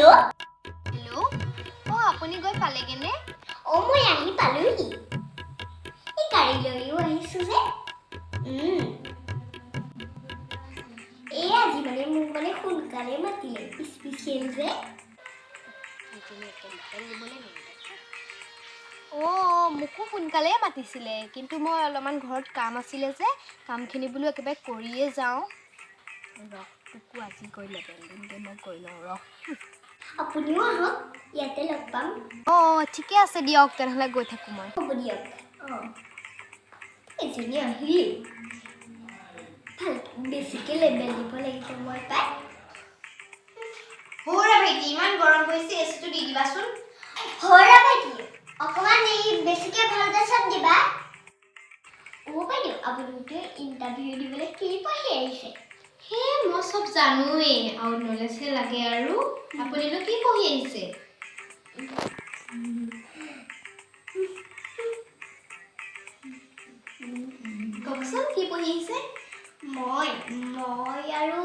Hello'. অঁ, আপুনি গৈ পালেগৈনে? অঁ, মই আহি পালোহি। এই গাড়ী লৈও আহিছোঁ যে। এই আজি মানে মোক মানে সোনকালে মাতিলে, স্পেচিয়েল যে। অঁ, মোকো সোনকালেই মাতিছিলে, কিন্তু মই অলপমান ঘৰত কাম আছিলে যে, কামখিনি বোলো একেবাৰে কৰিয়ে যাওঁ। ৰহ, তোকো আজি গৈ লেবেল দিমগৈ, মই গৈ লওঁ ৰহ। আপুনিও আহক, ইয়াতে লগ পাম। অঁ, ঠিকে আছে দিয়ক তেনেহ'লে, গৈ থাকোঁ মই। হ'ব দিয়ক। অঁ, এজনী আহিল। ভাল, বেছিকৈ লেবেল দিব লাগিব মই পাই। হৌৰা ভাইটি, ইমান গৰম পৰিছে, এচিটো দি দিবাচোন। হৰা ভাইটি, অকণমান এই বেছিকৈ ভল্টেজত দিবা। অ' বাইদেউ, আপুনিতো ইণ্টাৰভিউ দিবলৈ কি পঢ়ি আহিছে? সেই মই চব জানোৱেই আৰু নলেজহে লাগে আৰু। আপুনিনো কি পঢ়ি আহিছে? কওকচোন, কি পঢ়ি আহিছে? মই আৰু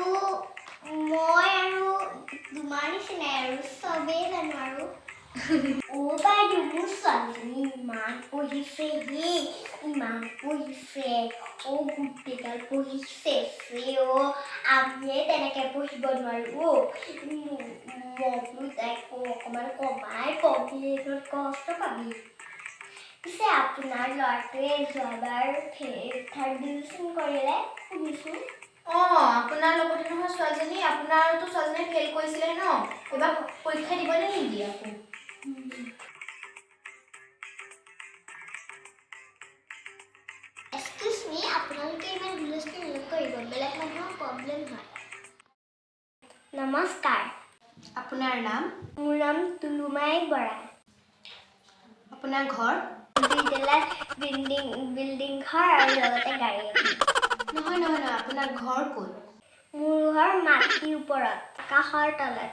তোমাৰ নিচিনাই আৰু, চবেই জানো আৰু। অ' বাইদেউ, মোৰ ছোৱালীজনী ইমান পঢ়িছে হে, ইমান পঢ়িছে। অ', গোটেইগাল পঢ়িছে অ'। আমিয়ে তেনেকৈ পঢ়িব নোৱাৰোঁ অ'। মই বোলো তাইক অকণমান কমাই পঢ়ি, কষ্ট পাবি। পিছে আপোনাৰ ল'ৰাটোৱে যোৱাবাৰ থাৰ্ড ডিভিশ্যন কৰিলে শুনিছোঁ। অঁ, আপোনাৰ লগতে নহয় ছোৱালীজনী? আপোনাৰতো ছোৱালীজনীয়ে ফেইল কৰিছিলে ন? এইবাৰ পৰীক্ষা দিবনে নিদিয়ে আকৌ? এক্সকিউজ মি, আপোনালোকে ইমান হুলস্থুল নকৰিব, বেলেগ মানুহৰ প্ৰব্লেম হয়। নমস্কাৰ। আপোনাৰ নাম? মোৰ নাম তুলুমাই বৰা। আপোনাৰ ঘৰ? দুইতলা বিল্ডিং, বিল্ডিং ঘৰ আৰু লগতে গাড়ী এখন। নহয় নহয় নহয়, আপোনাৰ ঘৰ ক'ত? মোৰ ঘৰ মাটিৰ ওপৰত, আকাশৰ তলত।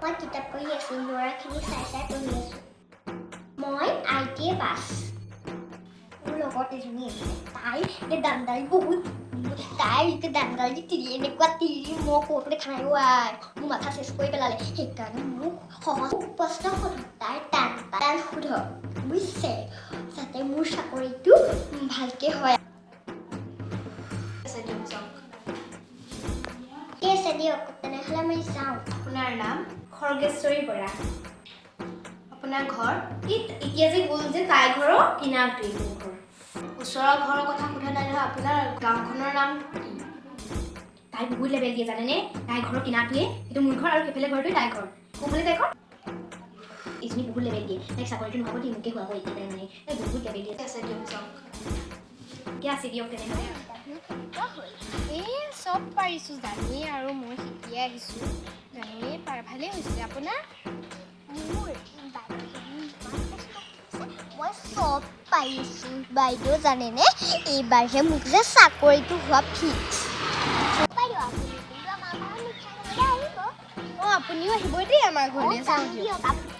মই কিতাপ পঢ়ি আছোঁ, ল'ৰাখিনি চাই চাই পঢ়ি আছোঁ। মই আইটিআই পাছ। মোৰ লগত এজনী আছে, তাই এতিয়া দামদাৰি বহুত। তাই এতিয়া দামদাৰি তিৰি, এনেকুৱা তিৰি, মই ক'তো দেখা নাই আই। মোৰ মাথা চেচ কৰি পেলালে। সেইকাৰণে মোক সহজ প্ৰশ্ন সোধক, তাই টান টান সোধক, বুজিছে, যাতে মোৰ চাকৰিটো ভালকৈ হয়। আছে দিয়ক, যাওক। ঠিক আছে দিয়ক তেনেহ'লে, মই যাওঁ। আপোনাৰ নাম? খৰ্গেশ্বৰী বৰা। আপোনাৰ ঘৰ? ই এতিয়া যে গ'ল যে, তাই ঘৰৰ কিনাৰটোৱেই মোৰ ঘৰ। ওচৰৰ ঘৰৰ কথা সোধা নাই নহয়। আপোনাৰ গাঁওখনৰ নাম কি? তাই বহুত লেবেল দিয়ে, জানেনে? তাই ঘৰৰ কিনাৰটোৱে সেইটো মোৰ ঘৰ আৰু সেইফালে ঘৰটোৱে তাই ঘৰ। কোনফালে তাই ঘৰ? এইজনী বহুত লেবেল দিয়ে। তাইক চাকৰিটো নহ'ব দেই, মোকে হোৱাব একেবাৰে। মানে তাই বহুত লেবেল দিয়ে। আছে দিয়ক, যাওক। ঠিকে আছে দিয়ক তেনেহ'লে। ইণ্টাৰভিউ কেনেকুৱা হ'ল? এই চব পাৰিছোঁ, জানোৱেই আৰু, মই শিকিয়ে আহিছোঁ, জানোৱেই পাৰ। ভালেই হৈছে। আপোনাৰ? মোৰ বাইদেউজনী ইমান কষ্ট কৰিছে, মই চব পাৰিছোঁ বাইদেউ, জানেনে? এইবাৰহে মোক যে চাকৰিটো হোৱা ফিক্স। বাইদেউ, আপুনি কিন্তু আমাৰ ঘৰত মিঠাই খাবলৈ আহিব। অঁ, আপুনিও আহিব দেই আমাৰ অঁ, ঘৰলৈ। যাম যাওঁ দিয়ক। দিয়ক আপুনি।